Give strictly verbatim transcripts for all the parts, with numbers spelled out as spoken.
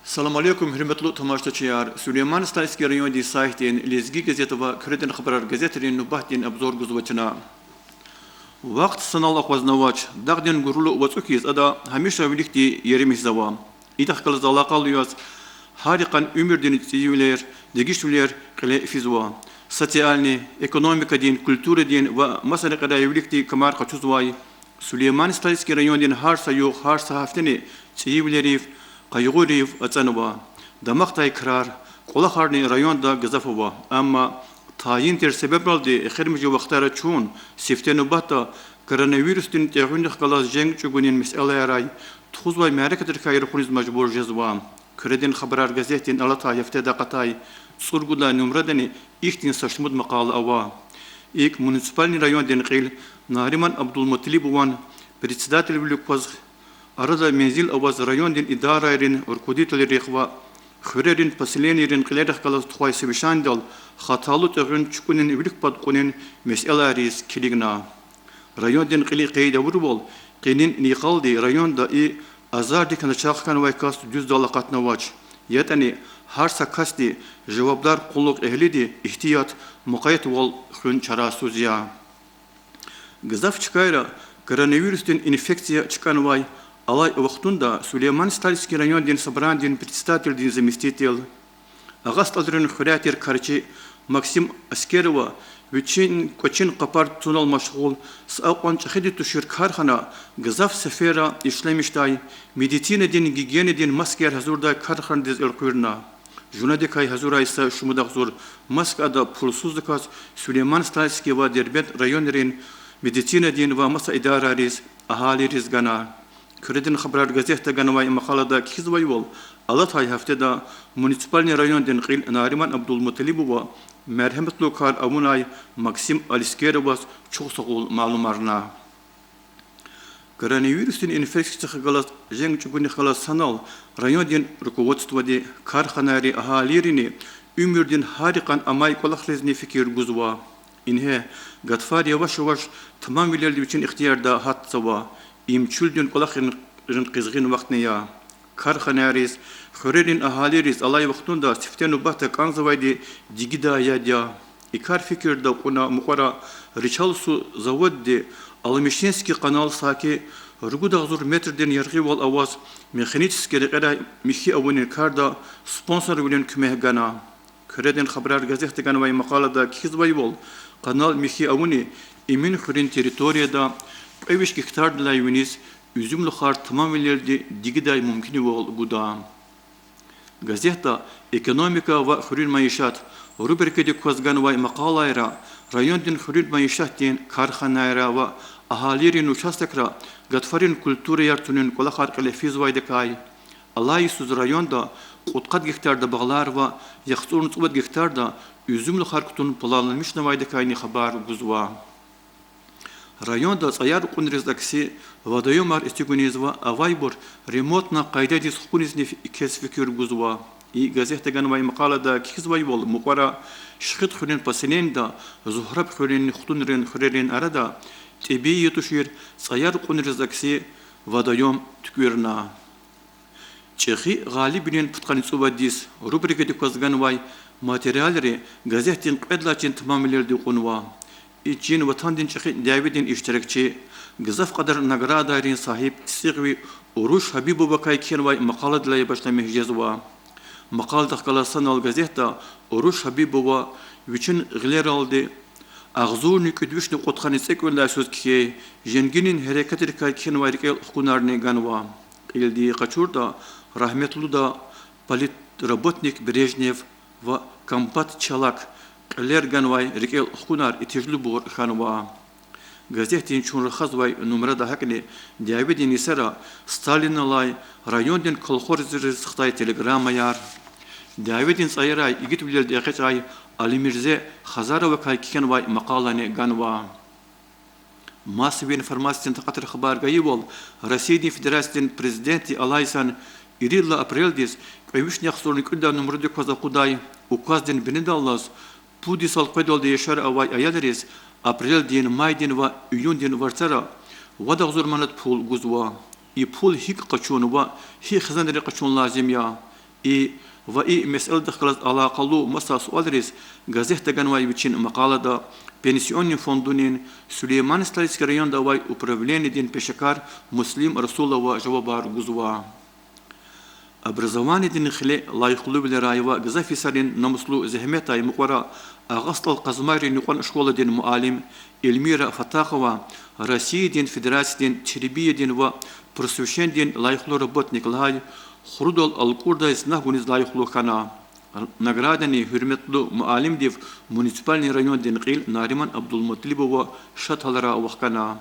Салам алейкум, гьуьрметлу тамашачияр! Сулейман-Стальский райондин сайтдин Лезги газет ва Куьредин хабарар газетрин нубатдин обзор гузва чна. Вахт санал акъвазнавач, дагъдин гурлу вацӀу хьиз ада гьамиша виликди еримишзава. Идахъ галаз алакъалу яз гьар йикъан уьмуьрдин цӀийивилер, дегишвилер кьиле физва. Социальный, экономикадин, культурадин ва маса рекьерай виликди камар къачузвай Сулейман-Стальский райондин гьар са югъ, гьар са гьафтени цӀийивилерив, къайгъуйрив ацӀанва. Дамахдай крар, кӀвалахарни районда гзаф ава, амма тайин тир себебралди эхиримжи вахтара чун сифте нубатда коронавирусдин тӀегъуьнихъ галаз женг чӀугунин месэлайрай тухузвай мярекатрикай рахуниз мажбур жезва. Куьредин хабарар газетдин алатай гьафтеда акъатай цӀуругудай нумрадани ихьтин са шумуд макъала ава. ИкӀ, муниципальный райондин кьил Нариман Абдулмуталибован председателвилик кваз арада мензил аваз райондин идарайрин руководителрихъ ва хуьрерин поселенийрин кьилерихъ галаз тухвай совещанидал хаталу тӀегъуьн чукӀунин вилик пад кьунин месэлайриз килигна. Райондин кьилин къейд авурвал, къенин йикъалди районда и азардик начагъ хьанвай кас дуьздал акъатнавач. ЯтӀани гьар са касди, жавабдар къуллугъ эгьлиди ихтият, мукъаятвал хуьн чарасуз я. Гзаф чкайра коронавирусдин инфекция чкӀанвай алай вахтунда Сулейман-Стальский райондин собранидин председателдин заместитель, Агъа СтӀалрин хуьряй тир карчи Максим Аскерова вичин кӀвачин къапар цунал машгъул са акьван чӀехиди тушир кархана гзаф сеферра ишлемишдай, медицинадин, гигиенадин маскаяр гьазурдай карханадиз элкъуьрна. Жунадикай гьазурай са шумуд агъзур маска ада пулсуздаказ Сулейман-Стальский ва Дербент районрин медицинадин ва маса идарайриз, агьалийриз гана. Куьредин хабарар газетда ганвай макъалада кхьизвайвал, алатай гьафтеда муниципальный райондин кьил Нариман Абдулмуталибова мергьяматлу кар авунай Максим Аскероваз чухсагъул малумарна. Коронавирусдин инфекциядихъ галаз, женг чӀугунихъ галаз санал райондин руководстводи, карханайри, агьалийрини уьмуьрдин гьар йикъан амай кӀвалахризни фикир гузва. Ингье, гатфар яваш-яваш тамамвилелди вичин ихтиярда гьатзава. Им чуьлдин кӀвалахрин къизгъин вахтни я. Карханайриз, хуьрерин агьалийриз алай вахтунда сифте нубатда кӀанзавайди дигидай яд я. И кар фикирда кьуна мукьвара Рычал-Су заводди Алмишинский канал саки ругуд агъзур метрдин яргъивал аваз механический рекьерай михьи авунин карда спонсорвилин куьмек гана. Куьредин хабарар газетда ганвай макъалада кхьизвайвал, канал михьи авуни Эминхуьруьн территорияда кьве виш гектардилай виниз уьзуьмлухар тамамвилелди дигидай мумкинвал гуда. Газетда Экономика ва хуьруьн майишат рубрикадик кваз ганвай макъалайра райондин хуьруьн майишатдин, карханайра ва агьалийрин участокра гатфарин культураяр тунин кӀвалахар кьиле физвайдакай, алай йисуз районда кьудкъад гектарда багълар ва яхцӀурни цӀувад гектарда уьзуьмлухар кутун планламишнавайдакайни хабар гузва. Районда цӀаяр кьунриз акси водоёмар эцигуниз ва авайбур ремонтна къайдадиз хкунизни фи-, квез фикир гузва. И газетда ганвай макъалада кхьизвайвал, мукьвара Шихидхуьруьн поселенида Зугьрабхуьруьнни Хтунрин хуьрерин арада тӀебии тушир цӀаяр кьунриз акси водоём туькӀуьрна. ЧӀехи гъалибвилин пудкъанни цӀувад йис рубрикадик кваз ганвай материалри газетдин кьвед лагьай чин тамамвилелди кьунва. И чин Ватандин чӀехи дяведин иштиракчи, гзаф кьадар наградайрин сагьиб, цицӀикьви Уруш Гьабибовакай кхьенвай макъаладилай башламиш жезва. Макъаладихъ галаз санал газетда Уруш Гьабибова вичин гъилералди агъзурни кӀуьд вишни кьудкъанни цӀекӀуьнлай йисуз кхьей женгинин гьерекатрикай кхьенвай рикӀел хкунарни ганва. Кьилди къачуртӀа, рагьметлуда политработник Брежнев ва комбат Чалак кьилер ганвай рикӀел хкунар итижлубур хьанва. Газетдин чун рахазвай нумрада гьакӀни дяведин йисара Сталиналай райондин колхозриз хтай телеграммаяр, дяведин цӀаярай игитвилелди экъечӀай Алимирзе Хазаровакай кхьенвай макъалани ганва. Массовый информациядин такьатра хабар гайивал, Россиядин Федерациядин Президентди алай йисан ирид лагьай апрелдиз кьве вишни яхцӀурни кӀуьд лагьай нумрадик кваз акъудай указдин бинедаллаз пуд йисал къведалди яшар авай аялриз апрелдин, майдин ва июндин варцара вад агъзур манат пул гузва. И пул гьикӀ къачун ва гьи хизанри къачун лазим я? И ва и месэладихъ галаз алакъалу маса суалриз газетда ганвай вичин макъалада пенсионный фондунин Сулейман-Стальский районда авай управленидин пешекар Муслим Расулова жавабар гузва. Образованидин хиле лайихлувилерай ва гзаф йисарин намуслу зегьметай мукьвара Агъастӏал Къазмайрин юкьван школадин муаллим Эльмира Фатахова Россиядин Федерациядин тербиядин ва просвещенидин лайихлу работник лагьай, Хурудал Алкӏурдай цна гуниз лайихлу хьана. Наградани гьуьрметлу муаллимдив муниципальный райондин кьил Нариман Абдулмуталибова шад гьалара вахкана.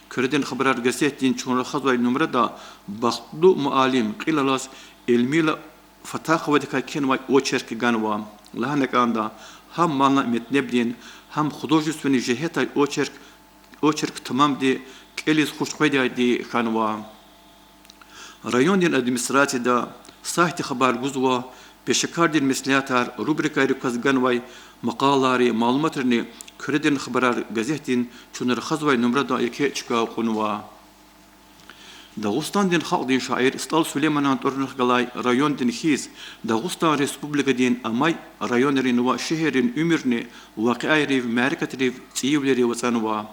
Куьредин хабарар газетдин чун рахазвай нумрада бахтлу муаллим кьил алаз Эльмира Фатаховадикай кхьенвай очерк ганва. Лагьана кӏанда, гьам мана метлебдин, гьам художественный жигьетай очерк, очерк тамамди, кӏелиз хуш къведайди хьанва. Райондин администрацияда сайтди хабар гузва, пешекардин меслятар рубрикайрик кваз ганвай макъалайри, малуматрини Куьредин хабарар газетдин чун рахазвай нумрада еке чка кьунва. Дагъустандин халкьдин шаир СтӀал Сулейманан тӀварунихъ галай райондин хьиз, Дагъустан Республикадин амай районрин ва шегьеррин уьмуьрни вакъиайрив, мярекатрив, цӀийивилерив ацӀанва.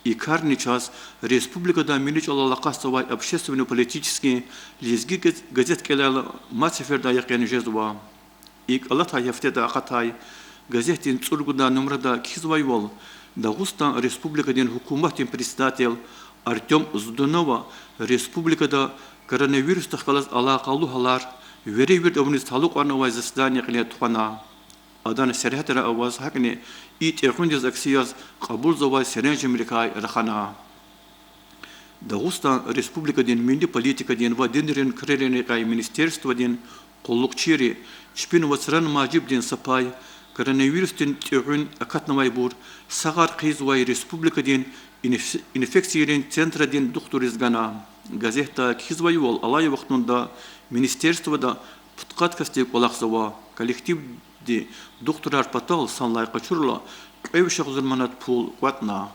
И карни чаз республикада милли чӀалал акъатзавай общественно-политический Лезги газ-, газет кӀелайла мад сеферда якъин жезва. ИкӀ алатай гьафтеда акъатай газетдин цӀуругудай нумрада кхьизвайвал, Дагъустан Республикадин гьукуматдин председатель Артём Здунова республикада коронавирусдихъ галаз алакъалу гьалар веревирд авуниз талукьарнавай заседание кьиле тухвана. Адан сергьятра аваз гьакӀни и тӀегъуьндиз акси яз кьабулзавай серенжемрикай рахана. Дагъустан Республикадин милли политикадин ва динрин крарин рекьяй министерстводин къуллугъчийри чпин вацран мажибдин са пай коронавирусдин тӀегъуьн акатнавайбур сагъар хъийизвай республикадин инф-, инфекцийрин центрадин духтуриз гана. Газетда кхьизвайвал, алай вахтунда министерствода пудкъад касдив кӀвалахзава, коллективди духтурар патал санлай къачурла кьве виш агъзур манат пул кӀватӀна.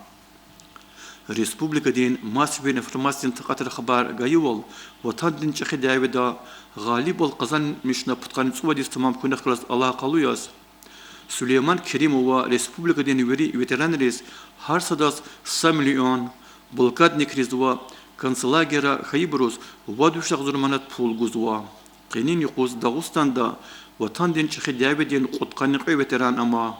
Республикадин массовый информациядин такьатра хабар гайивал, Ватандин чӀехи дяведа гъалибвал къазанмишна пудкъанни цӀувад йис тамам хьунихъ галаз алакъалу яз, Сулейман Керимова республикадин вири ветеранриз гьар садаз са миллион, блокадникриз ва концлагерра хьайибуруз вад виш агъзур манат пул гузва. Къенин юкъуз Дагъустанда Ватандин чӀехи дяведин кьудкъанни кьве ветеран ама.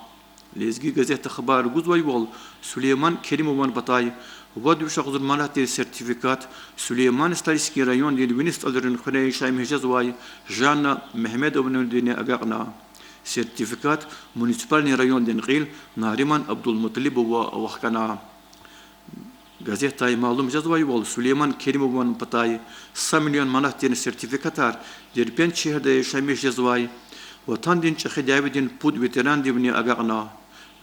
Лезги газетда хабар гузвайвал, Сулейман Керимован патай вад виш агъзур манатдин сертификат Сулейман-Стальский райондин вини СтӀалрин хуьре яшамиш жезвай Жанна Мегьамедовнадини агакьна. Сертификат муниципальный райондин кьил Нариман Абдулмуталибова вахкана. Газетдай малум жезвайвал, Сулейман Керимован патай са миллион манатдин сертификатар Дербент шегьерда яшамиш жезвай Ватандин чӀехи дяведин пуд ветерандивни агакьна.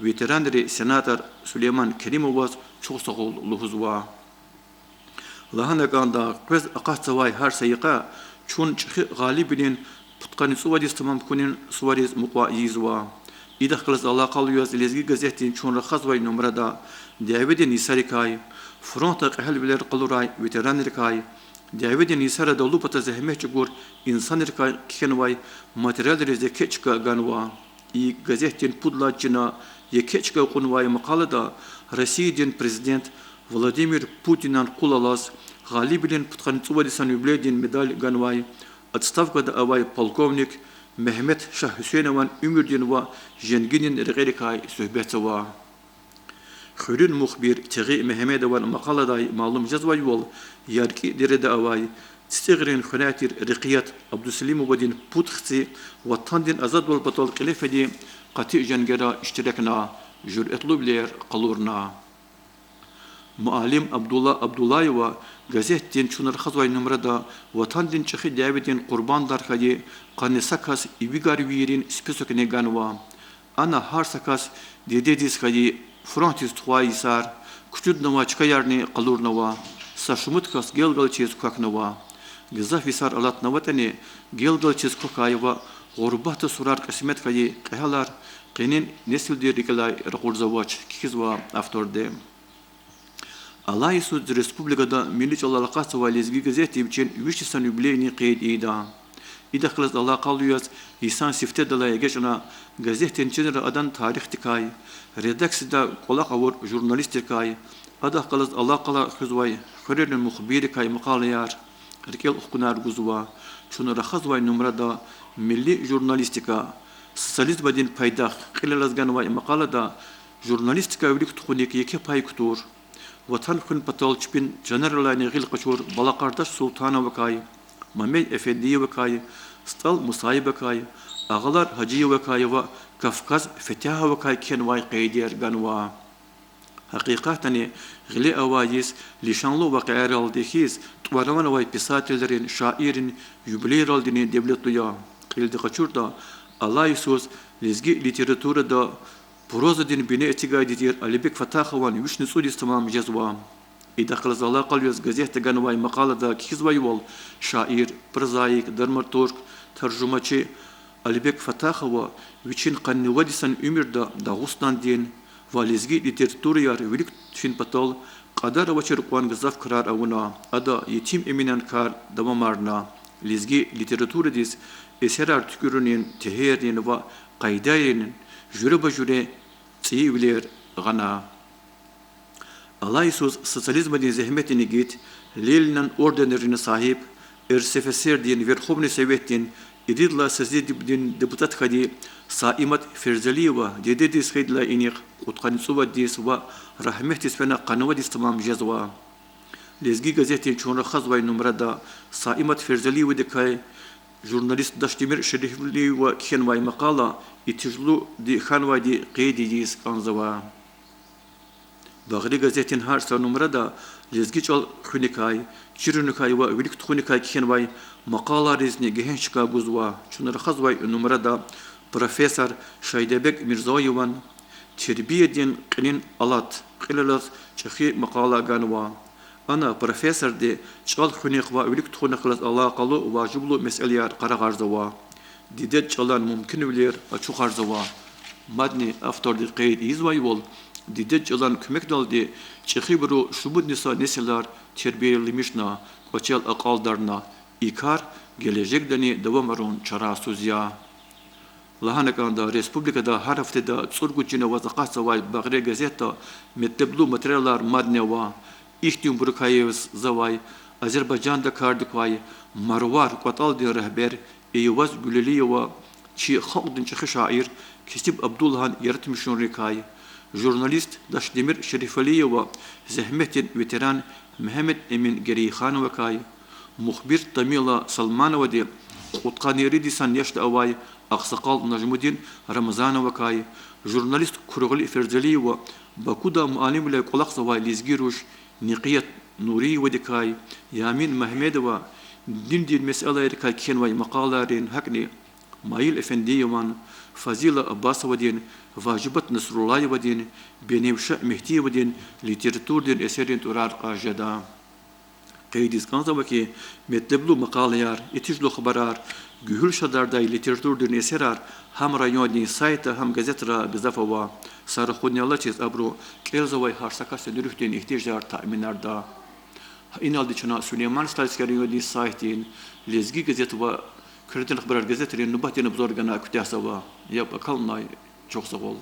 Ветеранри сенатор Сулейман Керимоваз чухсагъул лугьузва. Лагьана кӀанда, къвез акъатзавай гьар са йикъа чун чӀехи гъалибвилин пудкъанни цӀувад йис тамам хьунин сувариз мукьва ийизва. Идахъ галаз алакъалу яз Лезги газетдин чун рахазвай нумрада дяведин йисарикай, фронтда кьегьалвилер къалурай ветеранрикай, дяведин йисара далу пата зегьмет чӀугур инсанрикай кхьенвай материалриз еке чка ганва. И газетдин пуд лагьай чина еке чка кьунвай макъалада Россиядин Президент Владимир Путинан къул алаз гъалибвилин пудкъанни цӀувад йисан юбилейдин медаль ганвай отставкада авай полковник Мегьамед Шагь-Гьуьсейнован уьмуьрдин ва женгидин рекьерикай суьгьбетзава. Хуьруьн мухбир Тегъи Мегьамедован макъаладай малум жезвайвал, ЯркӀи дереда авай ЦицӀигърин хуьряй тир Рекьият Абдуселимовадин пуд хци Ватандин азадвал патал кьиле фиди къати женгера иштиракна, жуьрэтлувилер къалурна. Муаллим Абдулла Абдуллаева газетдин чун рахазвай нумрада Ватандин чӀехи дяведин къурбандар хьайи къанни са кас ивигарвийрин списокни ганва. Ана гьар са кас дидедиз хьайи фронтдиз тухвай йисар, кучуднавай чкаярни къалурнава. Са шумуд кас гелгалчиз квахьнава. Гзаф йисар алатнаватӀани, гелгалчиз квахьай ва гъурбатда сурар кьисмет хьайи кьегьалар къенин несилдин рикӀелай ракъурзавач, кхьизва авторди. Алай йисуз республикада милли чӀалал акъатзавай Лезги газетди вичин виш йисан юбилейни къейд ийида. Идахъ галаз алакъалу яз йисан сифтедилай эгечӀна газетдин чинра адан тарихдикай, редакцияда кӀвалах авур журналистдикай, адахъ галаз алакъалу хуьзвай хуьрерин мухбиррикай макъалаяр, рикӀел хкунар гузва. Чун рахазвай нумрада милли журналистика, социализмдин пайдах кьилелаз ганвай макъалада журналистикай вилик тухуник еке пай кутур, Ватан хуьн патал чпин чанарилайни гъил къачур Балакъардаш Султановакай, Мамед Эфендиевакай, СтӀал Мусаибакай, Агъалар Гьажиевакай ва Кавказ Фетягьовакай кхьенвай къейдер ганва. Гьакъикъатдани, гъиле авай йис лишанлу вакъиайралди хьиз тӀвар-ван авай писателрин, шаиррин юбилейралдини девлетлу я. Кьилди къачуртӀа, алай йисуз лезги литературада прозадин бине эцигайди тир Алибек Фатахован вишни цӀуд йис тамам жезва. Идахъ галаз алакъалу яз газетда ганвай макъалада кхьизвайвал, шаир, прозаик, драматург, таржумачи Алибек Фатахова вичин къанни вад йисан уьмуьрда Дагъустандин ва лезги литератураяр вилик фин патал кьадар авачир кьван гзаф крар авуна. Ада Етим Эминан кар давамарна, лезги литературадиз эсерар туькӀуьрунин тегьеррин ва къайдайрин жуьреба-жуьре цӀийивилер гъана. Алай йисуз социализмдин зегьметдин игит, Ленинан орденрин сагьиб, РСФСР-дин Верховный Советдин ирид лагьай созывдин депутат хьайи Саимат Ферзалиева дидедиз хьайидалай инихъ кьудкъанни цӀувад йис ва рагьметдиз фена къанни вад йис тамам жезва. Лезги газетдин чун рахазвай нумрада Саимат Ферзалиевадикай журналист Дашдемир Шерифалиева кхьенвай макъала итижлуди хьанвайди къейд ийиз кӀанзава. Багъри газетдин гьар са нумрада лезги чӀал хуьникай, чируникай ва вилик тухуникай кхьенвай макъалайризни гегьенш чка гузва. Чун рахазвай нумрада профессор Шайдабег Мирзоеван Тербиядин кьилин алат кьилелаз чӀехи макъала ганва. Ана профессорди чӀал хуьнихъ ва вилик тухунихъ галаз алакъалу важиблу месэлаяр къарагъарзава, дидед чӀалан мумкинвилер ачухарзава. Мадни авторди къейд ийизвайвал, дидед чӀалан куьмекдалди чӀехибуру шумудни са несилар тербияламишна, кӀвачел акьалдарна, и кар гележегдани давамарун чарасуз я. Лагьана кӀанда, республикада гьар гьафтеда цӀуругуд чин аваз акъатзавай Багъри газетда метлеблу материалар мадни ава. Ихьтинбурукай язавай Азербайжанда кардик квай Марвар кӀватӀалдин регьбер Эйваз Гуьлалиева чи халкьдин чӀехи шаир Кесиб Абдуллагьан яратмишунрикай, журналист Дашдемир Шерифалиева зегьметдин ветеран Мегьамед Эмин Герейхановакай, мухбир Тамила Салмановади кьудкъанни ирид йисан яшда авай агъсакъал Нажмудин Рамазановакай, журналист Кургъули Ферзалиева Бакуда муаллимвиляй кӀвалахзавай лезги руш Некъият Нуриевадикай, Ямин Мегьамедова диндин месэлайрикай кхьенвай макъалайрин, гьакӀни Маил Эфендиеван, Фазила Аббасовадин, Важибат Насруллаевадин, Беневша Мегьтиевадин литературадин эсеррин тӀварар кьаз жеда. Къейдиз кӀанзава хьи, метлеблу макъалаяр, итижлу хабарар, гуьгьуьл шадардай литературадин эсерар гьам райондин сайтда, гьам газетра гзаф ава. Са рахунни алачиз абуру кӀелзавай гьар са касдин руьгьдин игьтияжар таъминарда. Гьа иналди чна Сулейман-Стальский райондин сайтдин Лезги газет ва Куьредин хабарар газетрин нубатдин обзор гана куьтягьзава. Яб акалунай чухсагъул.